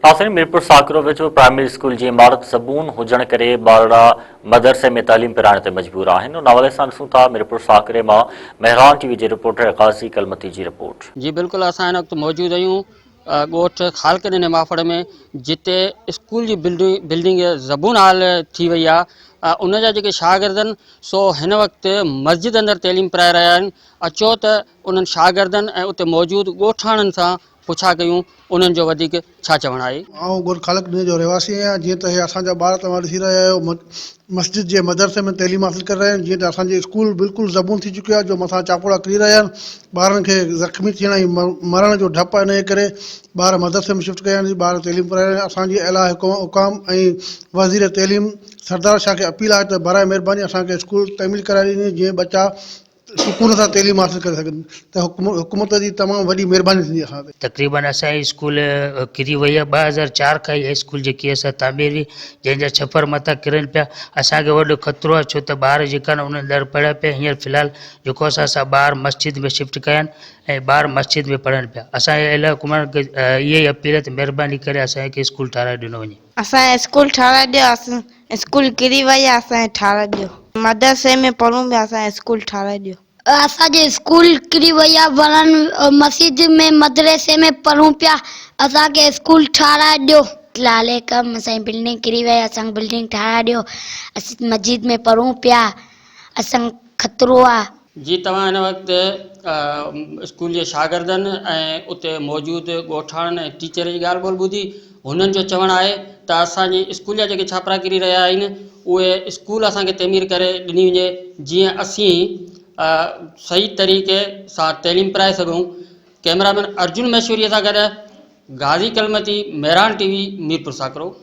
ناظرين ميرپور ساڪرو ويجهو primary school جي عمارت زبون هجڻ ڪري ٻارڙا مدرسي ۾ تعليم پرائڻ تي مجبور آهن ان حوالي سان ڏسون ٿا ميرپور ساڪري مان مهراڻ ٽي وي جي رپورٽر غازي ڪلمتي جي رپورٽ. جي بلڪل اسان هن وقت موجود آهيون ڳوٺ خالق ڏني مافڙ ۾ جتي اسڪول جي بلڊنگ زبون حال ٿي وئي آهي ان جا جيڪي شاگردن سو هن وقت مسجد اندر تعليم پرائي رهيا آهن اچو ته انهن شاگردن ۽ اتي موجود ڳوٺاڻن سان پڇا ڪيون انهن جو وڌيڪ ڇا چوڻ آهي. آئون ڳوٺ خالق ڏني جو رهواسي آهيان جيئن ته هي اسان جا ٻار توهان ڏسي رهيا آهيو مسجد جي مدرسي ۾ تعليم حاصل ڪري رهيا آهن جيئن ته اسان جي اسڪول بلڪل زبون ٿي چڪي آهي جو مٿان چاپوڙا ڪري رهيا آهن ٻارن کي زخمي ٿيڻ ۽ مرڻ جو ڊپ آهي انهي ڪري ٻار مدرسي ۾ شفٽ ڪيا آهن ٻار تعليم پرائي رهيا آهن اسان جي اعليٰ حڪام ۽ وزير تعليم سردار شاهه کي اپيل آهي ته براء مهرباني اسان کي اسڪول تعمير ڪرائي ڏني جيئن ٻچا سڪون سان تعليم حاصل ڪري سگهن ته حڪومت جي تمام وڏي مهرباني ٿيندي اسان تي. تقريبن اسان جي اسڪول ڪري وئي آهي 2004 کان اها اسڪول جيڪي اسان تعمير هئي جنهن جا ڇپر مٿان ڪرن پيا اسان کي وڏو خطرو آهي ڇو ته ٻار جيڪا آهن انهن در پڙهيا پيا هينئر في الحال جيڪو اسان اسان ٻار مسجد ۾ شفٽ ڪيا آهن ۽ ٻار مسجد ۾ پڙهن پيا اسان جي اعليٰ حڪمران کي اها ئي اپيل آهي ته مهرباني ڪري اسان کي اسڪول ٺاهرائي ڏنو وڃي. اسان کي اسڪول ٺاهرائي ڏيو اسان اسڪول ڪري وئي آ اسان کي ٺاهرائي ڏيو. مدرسي ۾ پڙهون پيا اسان کي اسڪول ٺاهرائي ڏيو. اسان جي اسڪول ڪري وئي آ ورن مسجد ۾ مدرسي ۾ پڙهون پيا اسان کي اسڪول ٺاهرائي ڏيو. اسلام اسان جي بلڊنگ ڪري وئي اسان کي بلڊنگ ٺاهرائي ڏيو اسين مسجد ۾ پڙهون پيا اسان کي خطرو آ. جي توهان هن وقت اسڪول جي شاگردن ۽ اتي موجود ڳوٺاڻن ۽ ٽيچر جي ڳالهه ٻولهه ٻڌي هنن جو چوڻ آهي ته اسان جي اسڪول جا جيڪي ڇاپرا ڪري رهيا آهن اهي اسڪول اسان کي تعمير ڪري ڏني وڃي جيئن اسين صحيح طريقي سان تعليم پرائي سگهون ڪئميرا مين ارجن مهشوري سان گڏ غازي ڪلمتي مهراڻ ٽي وي ميرپور ساڪرو.